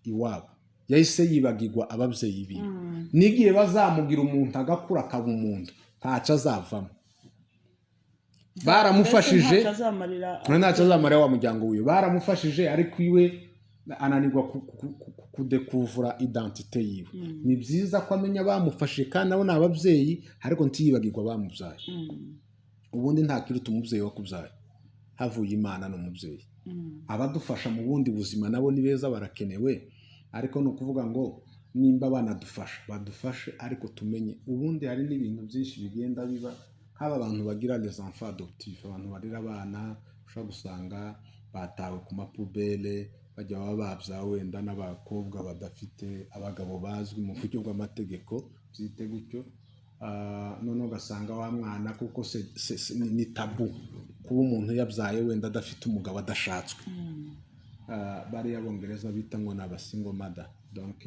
iwabo, yahise yibagirwa ababyeyi biwe. N'igihe bazamugira umuntu, agakura akaba umuntu, ntacyo azavamo. Baramufashije. Mbese ntacyo azamarira. Ntacyo azamarira wa muryango wiwe. Baramufashije, ariko iwe ananirwa kudekuvura identité yiwe. Ni byiza ko amenya bamufashije, kandi nabo ni ababyeyi, ariko ntiyibagirwa bamubyaye. Ubundi nta kiruta umubyeyi wakubyaye, havuye Imana n'umubyeyi. Abadufasha mu bundi buzima nabo ni beza, barakenewe, ariko ni ukuvuga ngo nimba banadufasha, badufashe, ariko tumenye. Ubundi hari n'ibintu byinshi bigenda biba, haba abantu bagira les enfants adoptifs, abantu barera abana ushobora gusanga batawe ku ma poubelles, bajya baba babyawe wenda n'abakobwa badafite abagabo bazwi mu buryo bw'amategeko, byite gutyo. Noneho ugasanga wa mwana, kuko ni tabou kuba umuntu yabyaye wenda adafite umugabo, adashatswe. Bariya Bongereza bita ngo ni aba single mother, donc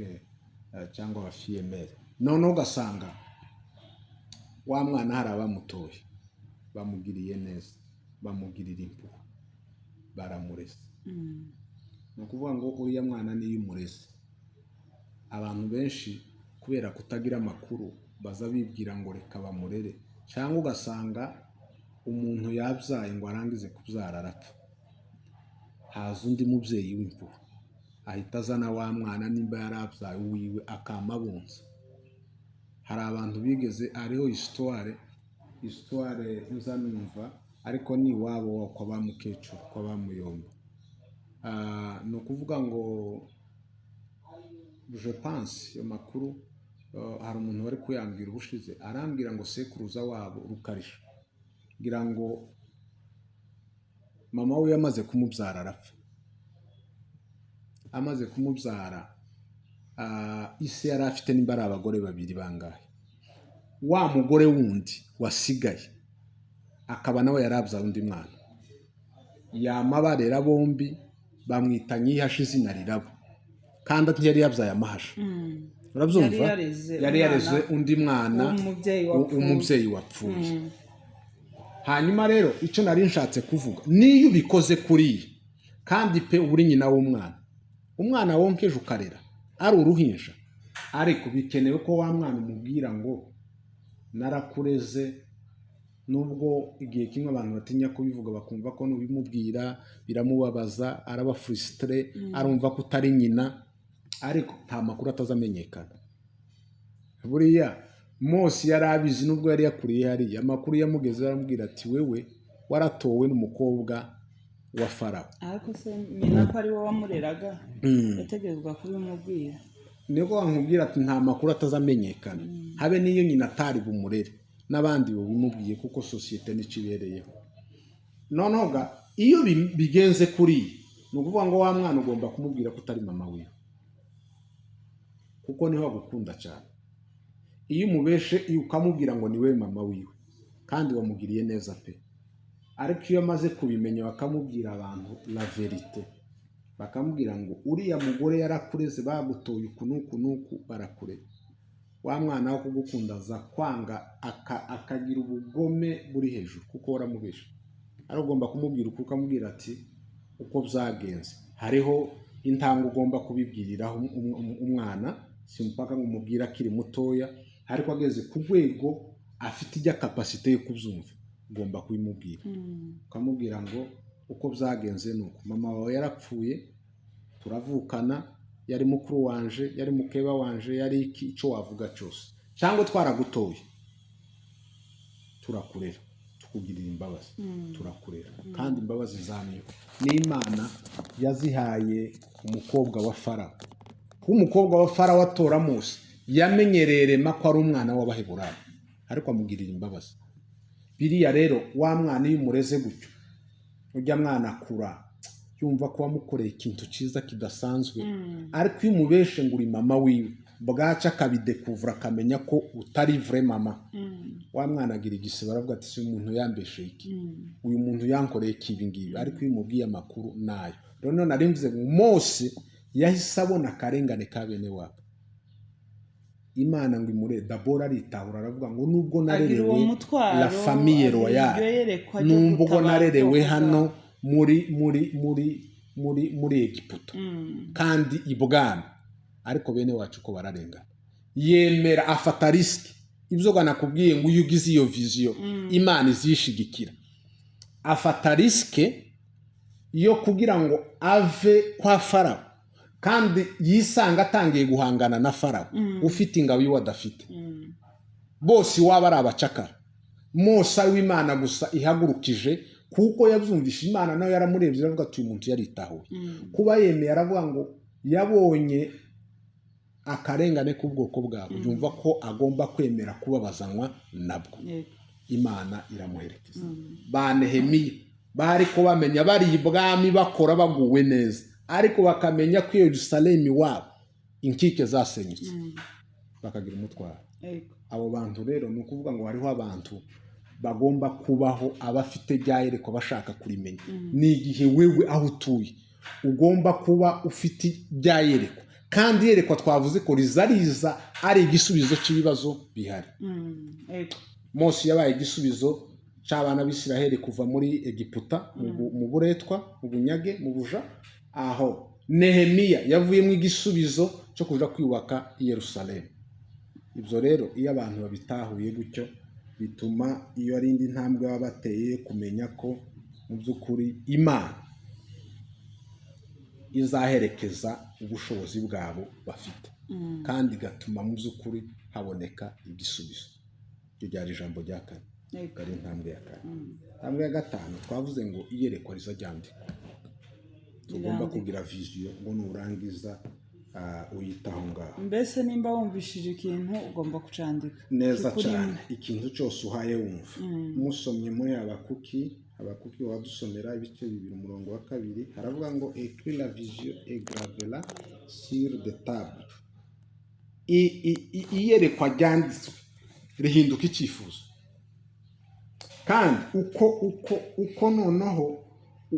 cyangwa aba fille-mère. Noneho ugasanga wa mwana hari abamutoye, bamugiriye neza, bamugirira impuhwe, baramureze. Ni ukuvuga ngo uriya mwana niyo umureze, abantu benshi kubera kutagira amakuru baza bibwira ngo reka bamurere, cyangwa ugasanga umuntu yabyaye ngo arangize kubyara arapfa, haza undi mubyeyi w'impuhwe, ahita azana wa mwana nimba yarabyaye uwiwe, akamabonsa. Hari abantu bigeze, hariho histoire nza numva, ariko ni iwabo kwa ba mukecuru, kwa ba muyomba. Ni ukuvuga ngo je pense ayo makuru, hari umuntu wari kuyambwira ubushize, arambwira ngo sekuruza wabo Rukarisha, ngira ngo mama we yamaze kumubyara arapfa. Amaze kumubyara, ise yari afite nimba ari abagore babiri bangahe, wa mugore wundi wasigaye akaba nawe yari abyaye undi mwana, yama barera bombi, bamwita Nyihasha, izina rirabo, kandi ntiyari yabyaye amahasha. Urabyumva? Yari yareze yari yareze umwana undi mwana w'umubyeyi wapfuye. Umubyeyi wapfuye. Hanyuma rero icyo nari nshatse kuvuga, niyo ubikoze kuriya, kandi pe uri nyina w'umwana, umwana wonkeje ukarera ari uruhinja, ariko bikenewe ko wa mwana umubwira ngo narakureze, nubwo igihe kimwe abantu batinya kubivuga, bakumva ko nubimubwira biramubabaza, araba frustré, arumva ko utari nyina, ariko nta makuru atazamenyekana. Buriya Mose yari abizi, nubwo yari yakuriye hariya, amakuru yamugezeho aramubwira ati wewe waratowe n'umukobwa wa Farawo. Ariko se nyina ko ari we wamureraga, yategerezwa kubimubwira. Niko bamubwira ati nta makuru atazamenyekana, habe n'iyo nyina atari bumurere, n'abandi bubimubwiye, kuko sosiyete nicyo ibereyeho. Noneho ga iyo bigenze kuriya, ni ukuvuga ngo wa mwana ugomba kumubwira ko utari mama wiwe, kuko niho agukunda cyane. Iyo umubeshe, iyo ukamubwira ngo ni we mama wiwe, kandi wamugiriye neza pe, ariko iyo amaze kubimenya, bakamubwira abantu la vérité, bakamubwira ngo uriya mugore yarakureze, bagutoye uku n'uku n'uku, barakurera, wa mwana wo kugukunda aza kwanga, akagira ubugome buri hejuru, kuko waramubeshe. Ariko ugomba kumubwira ukuri, ukamubwira ati uko byagenze. Hariho intambwe ugomba kubibwiriraho umwana, si mpaka ngo umubwire akiri mutoya, ariko ageze ku rwego afite ijya capacité yo kubyumva, ugomba kubimubwira, ukamubwira ngo uko byagenze ni uku, mama wawe yarapfuye, turavukana, yari mukuru wanje, yari mukeba wanje, yari iki, icyo wavuga cyose, cyangwa twaragutoye, turakurera, tukugirira imbabazi, turakurera. Kandi imbabazi zamyeho n'Imana yazihaye umukobwa wa Farawo, kuba umukobwa wa Farawo atora Mose, yamenyereye rema ko ari umwana w'Abaheburayo, ariko amugirira imbabazi. Biriya rero, wa mwana iyo umureze gutyo, ujya mwana akura yumva ko wamukoreye ikintu cyiza kidasanzwe. Ariko iyo umubeshe ngo uri mama wiwe, bwaca akabidekuvura, akamenya ko utari vrai mama, wa mwana agira igisebe, aravuga ati si umuntu yambeshe iki, uyu muntu yankoreye iki, ibi ngibi. Ariko iyo umubwiye amakuru nayo rero, none nari mvuze ngo Mose yahise abona akarengane ka bene wabo. Imana ngo imure dabora aritahura, aravuga ngo nubwo Agira uwo narerewe mutwaro, la famille agira iryo royale, yerekwa ryo nubwo gutabara narerewe ubwoko hano bwabo. muri Egiputa kandi ibwami, ariko bene wacu ko bararengana. Yemera afata risque. Ibyo nakubwiye ngo iyo ugize iyo vision, Imana izishigikira. Afata risque yo kugira ngo ave kwa Farawo, kandi yisanga atangiye guhangana na Farawo ufite ingabo iwe adafite. Bose iwabo ari abacakara. Mose ari w'Imana gusa ihagurukije, kuko yabyumvishe. Imana nayo yaramurebye, iravuga ati: "Uyu muntu yaritahuye." Kuba yemeye, aravuga ngo yabonye akarengane k'ubwoko bwabo, yumva ko agomba kwemera kubabazanywa nabwo. Imana iramuherekeza. Ba Nehemiya bari ko bamenya bari ibwami, bakora baguwe neza, ariko bakamenya ko iyo Yerusalemu iwabo inkike zasenyutse, bakagira umutwaro. Abo bantu rero, ni ukuvuga ngo hariho abantu bagomba kubaho abafite rya yerekwa, bashaka kurimenya. Ni igihe wewe aho utuye ugomba kuba ufite rya yerekwa, kandi iyerekwa twavuze ko riza riza ari igisubizo cy'ibibazo bihari. Mose yabaye igisubizo cy'abana b'Isiraheli kuva muri Egiputa mu buretwa, mu bunyage, mu buja. Aho Nehemiya yavuyemo igisubizo cyo kuja kwiyubaka i Yerusalemu. Ibyo rero, iyo abantu babitahuye gutyo, bituma iyo ari indi ntambwe baba bateye kumenya ko mu by'ukuri Imana izaherekeza ubushobozi bwabo bafite, kandi igatuma mu by'ukuri haboneka igisubizo. Iryo ryari ijambo rya kane, ari intambwe ya kane. Intambwe ya gatanu, twavuze ngo iyerekwa riza ryandikwa. Tugomba Rirandikwa. kugira vision, ngo nurangiza uyitaho ngaho. Mbese nimba wumvishije ikintu, ugomba kucandika. Neza. Kikurimo. Cyane. Ikintu cyose uhaye wumva. Musomye muri Habakuki, Habakuki wadusomera ibice 2 umurongo wa 2, haravuga ngo: "Écris la vision et grave-la sur des tables." Iyerekwa ryanditswe rihinduka icyifuzo, kandi uko noneho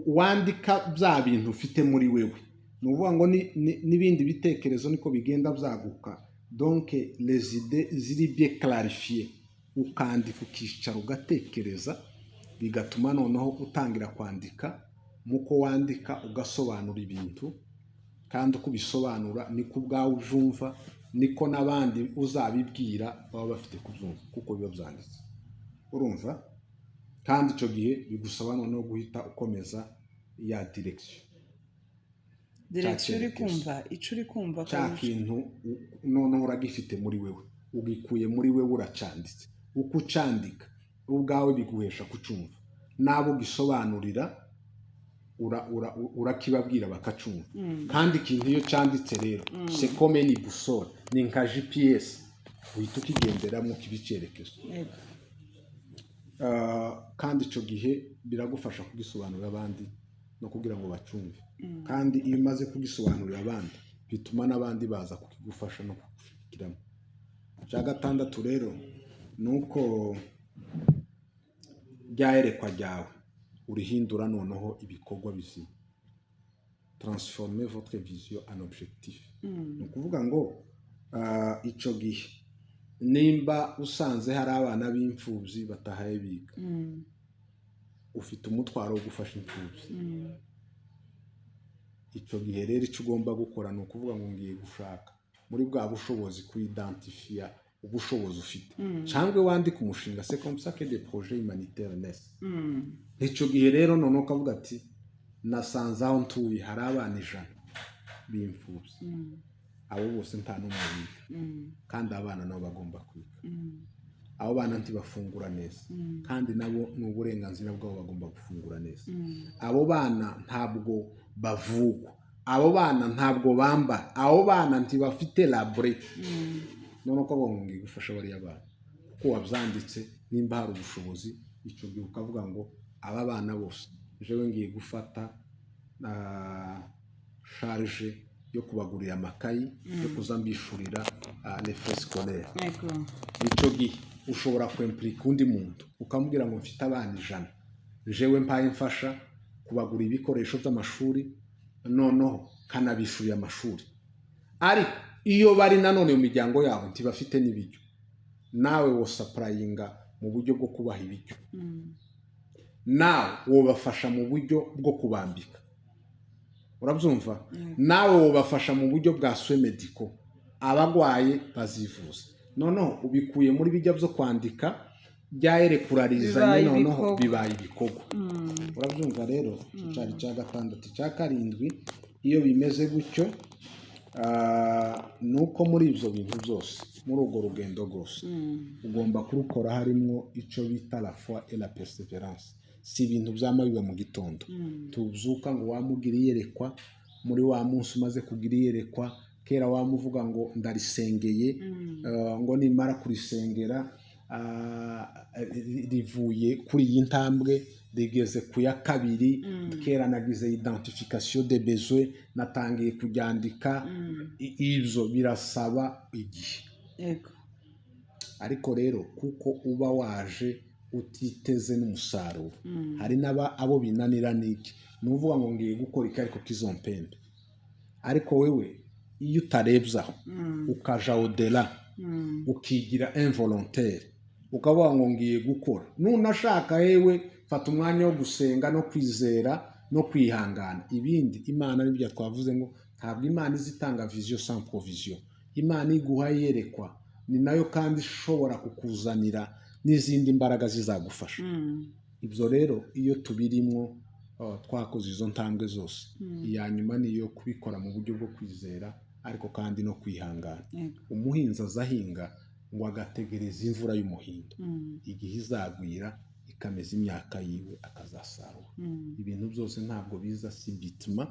wandika bya bintu ufite muri wewe, ni ukuvuga ngo n'ibindi bitekerezo niko bigenda byaguka. Donc les idées ziri bien clarifiées, ukandika, ukicara ugatekereza, bigatuma noneho utangira kwandika. Muko wandika ugasobanura ibintu, kandi uko ubisobanura niko ubwawe ubyumva, niko n'abandi uzabibwira baba bafite kubyumva, kuko biba byanditse, urumva. Kandi icyo gihe bigusaba noneho guhita ukomeza ya direction. Direction uri Cyerekezo. kumva icyo uri kumva. Cya kintu noneho uragifite muri wewe, ugikuye muri wewe, uracanditse. Uko ucandika ubwawe biguhesha kucumva, n'abo ugisobanurira urakibabwira bakacumva. Kandi ikintu iyo cyanditse rero, c'est comme une boussole, ni nka GPS, uhita ukigenderamo kiba icyerekezo. Kandi icyo gihe biragufasha kugisobanurira abandi no kugira ngo bacumve. Kandi iyo umaze kugisobanurira abandi, bituma n'abandi baza kukigufasha no kukigiramo. Icya gatandatu rero ni uko rya yerekwa ryawe urihindura noneho ibikorwa bizima, transformer votre vision en objectif. Ni ukuvuga ngo icyo gihe nimba usanze hari abana b'imfubyi batahaye biga, ufite umutwaro wo gufasha imfubyi. Icyo gihe rero icyo ugomba gukora ni ukuvuga ngo ngiye gushaka muri bwa bushobozi, kuidentifia ubushobozi ufite, cyangwa wandike umushinga. C'est comme ça que des projets humanitaires naissent. Icyo gihe rero noneho ukavuga ati: "Nasanze aho ntuye hari abana 100 b'imfubyi, abo bose nta n'umwe wiga, kandi abana nabo bagomba kwiga. Abo bana ntibafungura neza, kandi nabo ni uburenganzira bwabo, bagomba gufungura neza. Abo bana ntabwo bavugwa, abo bana ntabwo bambara, abo bana ntibafite l'abri." None uko ngo ngiye gufasha bariya bana, kuko wabyanditse, nimba hari ubushobozi, icyo gihe ukavuga ngo aba bana bose jewe ngiye gufata charge yo kubagurira amakayi, yo kuza mbishurira les frais scolaires. Icyo gihe ushobora kwimpliqua undi muntu, ukamubwira ngo: "Mfite abana 100, jewe mpaye mfasha kubagura ibikoresho by'amashuri, noneho kanabishurira amashuri." Ariko Iyo bari nanone mu miryango yabo ntibafite n'ibiryo, nawe wosupplyinga mu buryo bwo kubaha ibiryo, nawe wobafasha mu buryo bwo kubambika, urabyumva, nawe wobafasha mu buryo bwa soins médicaux, abagwaye bazivuza. Noneho ubikuye muri bijya byo kwandika byayerekurarizanye, Bibaye noneho ibikorwa. Bibaye ibikorwa, urabyumva. Rero icyo cyari icya gatandatu. Icya karindwi, iyo bimeze gutyo, ni uko muri ibyo bintu byose, muri urwo rugendo rwose ugomba kurukora harimo icyo bita la foi et la persévérance. Si ibintu byama biba mu gitondo tubyuka ngo wamugira iyerekwa, muri wa munsi umaze kugira iyerekwa, kera wamuvuga ngo ndarisengeye, ngo nimara kurisengera, rivuye kuri iyi ntambwe rigeze ku ya kabiri, kera nagize identification de besoin, natangiye kuryandika. Ibyo birasaba igihe. Ariko rero kuko uba waje utiteze n'umusaruro, hari n'aba abo binanira. N'iki? Ni uvuga ngo ngiye gukora iki, ariko kizompembe. Ariko wewe iyo utarebye aho, ukaja au-delà, ukigira involontaire, ukavuga ngo ngiye gukora, nunashaka yewe fata umwanya wo gusenga no kwizera no kwihangana, ibindi Imana nibyo twavuze ngo ntabwo Imana izi itanga vision sans provision. Imana iguha yerekwa, ni nayo kandi ishobora kukuzanira n'izindi mbaraga zizagufasha. Ibyo rero iyo tubirimwo, twakoze izo ntambwe zose, iya nyuma ni iyo kubikora mu buryo bwo kwizera ariko kandi no kwihangana. Umuhinzi aza ahinga ngo agategereza imvura y'umuhindo, igihe izagwira ikameza imyaka yiwe, akazasarura. Ibintu byose ntabwo biza subitement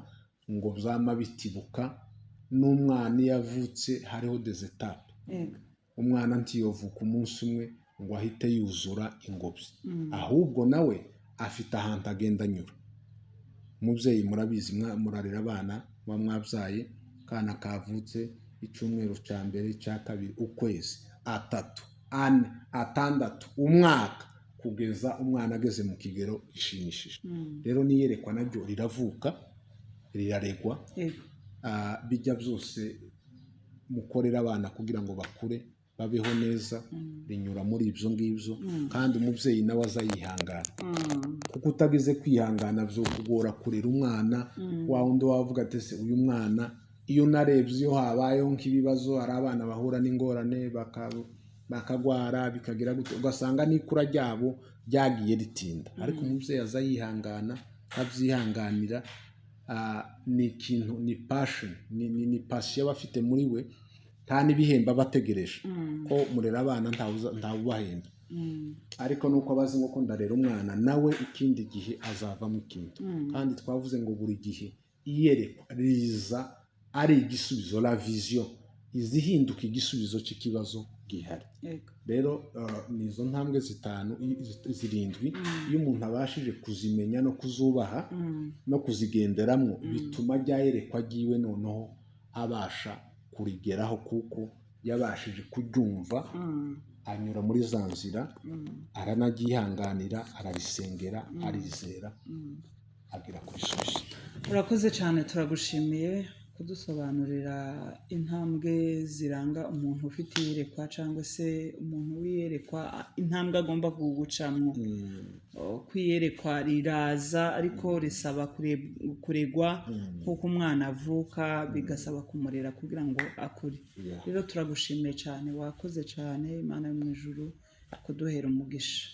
ngo byama bitibuka. N'umwana iyo avutse hariho des étapes. Umwana ntiyovuka umunsi umwe ngo ahite yuzura ingobyi, ahubwo nawe afite ahantu agenda anyura. Umubyeyi murabizi, murarera abana muba mwabyaye, akana kavutse, icyumweru cya mbere, icya kabiri, ukwezi, 3, 4, 6, umwaka, kugeza umwana ageze mu kigero gishimishije. Rero n'iyerekwa naryo riravuka, riraregwa. Bijya byose mukorera abana kugira ngo bakure babeho neza, rinyura muri ibyo ngibyo. Kandi umubyeyi nawe aza yihangana, kuko utagize kwihangana byo kugora kurera umwana. Wa wundi wavuga ati: "Se uyu mwana?" Iyo unarebye, iyo habayeho nk'ibibazo, hari abana bahura n'ingorane bakagwara, bikagira gute, ugasanga n'ikura ryabo ryagiye ritinda, ariko umubyeyi aza yihangana, abyihanganira. Ni ikintu, ni passion, ni passion aba afite muri we. Nta n'ibihembo aba ategereje ko murera abana, ntawubahemba, ariko nuko abazi ngo ko ndarera umwana, nawe ikindi gihe azavamo ikintu. Kandi twavuze ngo buri gihe iyerekwa riza ari igisubizo, la vision izihinduka igisubizo cy'ikibazo gihari. Rero ni izo ntambwe zitanu, zirindwi. Iyo umuntu abashije kuzimenya no kuzubaha no kuzigenderamo, bituma rya yerekwa ryiwe noneho abasha kurigeraho, kuko yabashije kuryumva, anyura muri za nzira, aranaryihanganira, ararisengera, arizera, agera ku bisubizo. Urakoze cyane, turagushimiye kudusobanurira intambwe ziranga umuntu ufite iyerekwa, cyangwa se umuntu w'iyerekwa, intambwe agomba gucamo. Kwiyerekwa riraza, ariko risaba kuregwa nk'uko umwana avuka, bigasaba kumurera kugira ngo akure. Rero turagushimiye cyane, wakoze cyane. Imana yo mu ijuru kuduhera umugisha.